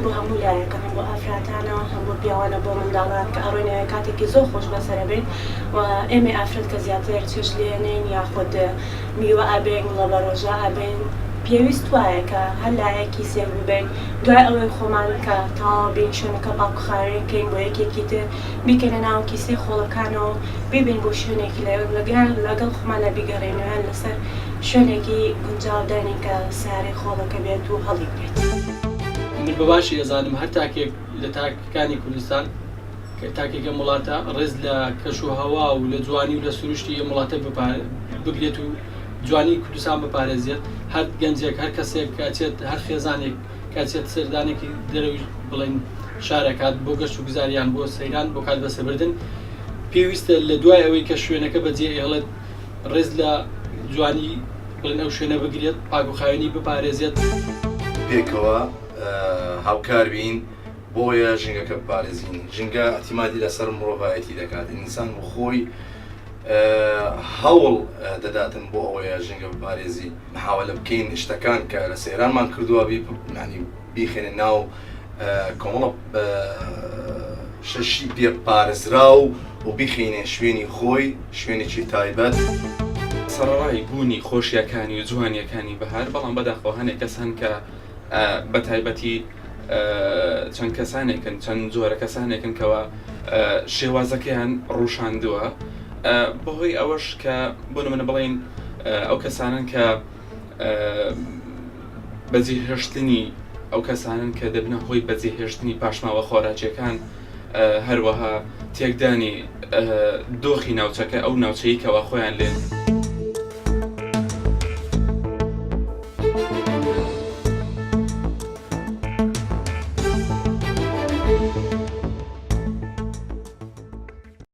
بۆ هەموو لایەکە هەم بۆ ئافراتانە هەم بۆ پیاوانە بۆ منداڵان کە ئەڕۆین ئەوێ کاتێکی زۆر خۆش بەسەرەبەین و ئێمەی ئافرەت کە زیاتر چێشت لێنین یاخود میوە ئەبەین گوڵەبەڕۆژە ئەبەین پێویست وایە کە هەر لایەک کیسێک ببەین دوای ئەوەی خۆمان کە تەواو بین شوێنەکە پاک و خاوێن کەین بۆ یەکێکی تر بیکەینە ناو کیسەی خۆڵەکانەوە و بیبەین بۆ شوێنێکی لەگەڵ خۆمانە بیگەڕێینەوە یان لەسەر شوێنێکی گونجاو دانێین کە سەیارەی خۆڵەکە بێت و هەڵیگرێت. من بە باشی ئەزانم هەر تاکێک لە تاکەکانی کوردستان کە تاکێک ئەم وڵاتە ڕێز لە کەش و هەوا و لە جوانی و لە سروشتی ئەم وڵاتە بگرێت و جوانی کوردستان بپارێزێت هەر گەنجێک هەر کەسێک کە ئەچێت هەر خێزانێک کە ئەچێت سەردانێکی دەرەوەی بڵێن شارەکات بۆ گەشت و گوزاریان بۆ سەیران بۆ کات بەسەبردن پێویستە لە دوای ئەوەی کە شوێنەکە بەجێ ئێڵێت ڕێز لە جوانی بڵێن ئەو شوێنە بگرێت پاک و خاوێنی بپارێزێت. پێکەوە هاوکار بین بۆیە ژینگەکە بپارێزین ژینگە ئیعتیمادی لەسەر مرۆڤایەتی دەکات ئینسان بۆ خۆی هەوڵ دەداتن بۆ ئەوەیە ژینگە بپارێزی محاولە بکەین شتەکان کە لە سەیرانمان کردووە ینی بیخێنە ناو کۆمەڵە شەشی پێ پارێزراو و بیخینە شوێنی خۆی شوێنێکی تایبەت. سەڕەڕای بوونی خۆشییەکانی و جوانییەکانی بەهار، بەڵام بەداخەوە هەنێک کەس هەن کە بە تایبەتی چەند کەسانێکن چەند جۆرە کەسانێکن کەوا شێوازەکەیان ڕوشاندووە بەهۆی ئەوەش کە بۆ نمونە بڵین ئەو کەسانن کە بەجێهێشتنی ئەو کەسانن کە دەبنە هۆی بەجێهێشتنی پاشماوە خۆراکیەکان هەروەها تێکدانی دۆخی ناوچەکە ئەو ناوچەی کەوا خۆیان لێن.